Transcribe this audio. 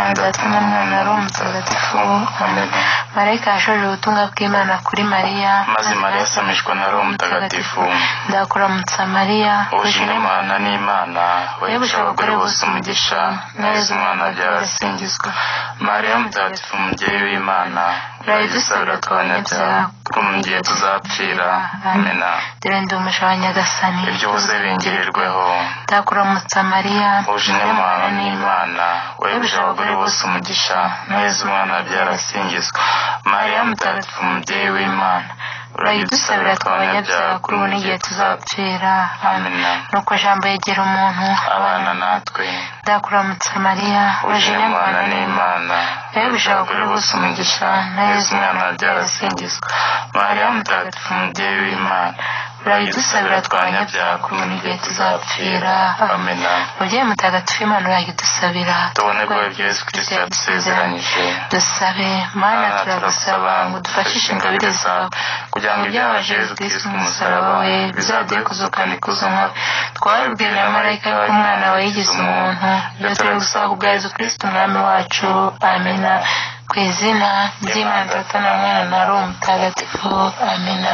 Imana Data na Mwana na Roho Mutagatifu. Amen. Marayika yashoje ubutumwa bw'Imana kuri Mariya, Maze Mariya asamishwa na Roho Mutagatifu. Ndakuramutsa Mariya, Wuje Imana n'Imana, wahebuje abagore bose umugisha, na Yezu umwana wabyara arasingizwa. Mariya Mutagatifu, umubyeyi w'Imana, urayidusabira tw'abanyabyaha, kuri ubu n'igihe tuzapfira. Amen. Dore ndi umuja wa Nyagasani, Ibyo uvuze bingirirweho. Ndakuramutsa Mariya, Wuje Imana n'Imana, wahebuje abagore bose umugisha, na Yezu umwana wabyara arasingizwa. Mariya Mutagatifu, umubyeyi w'Imana, urayidusabira tw'abanyabyaha, kuri ubu n'igihe tuzapfira. Amen. Amen. Nuko Jambo yegera umuntu, Abana natwe. Ndakuramutsa Mariya, Wuje Imana n'Imana, wahebuje abagore bose umugisha, na Yezu umwana wabyara arasingizwa. Mariya Mutagatifu, umubyeyi w'Imana, urayidusabira tw'abanyabyaha, kuri ubu n'igihe tuzapfira. Amen. Mubyeyi mutagatifu, Imana urayidusabira, Tubone ko ibyo Yesu Kristo yadusezeranyije. Dusabe. Mana, turagusaba ngo udufashishe ingabire zawe, kugira ngo ibyabaje Yesu Kristo ku musaraba we bizaduhe kuzukana ikuzo nkawe. Twabibwiwe na marayika yuko umwana wawe yigize umuntu. Ibyo turagusaba kubwa Yesu Kristo umwami wacu. Amina. Ku izina ry'Imana Data na Mwana na Roho Mutagatifu. Amina.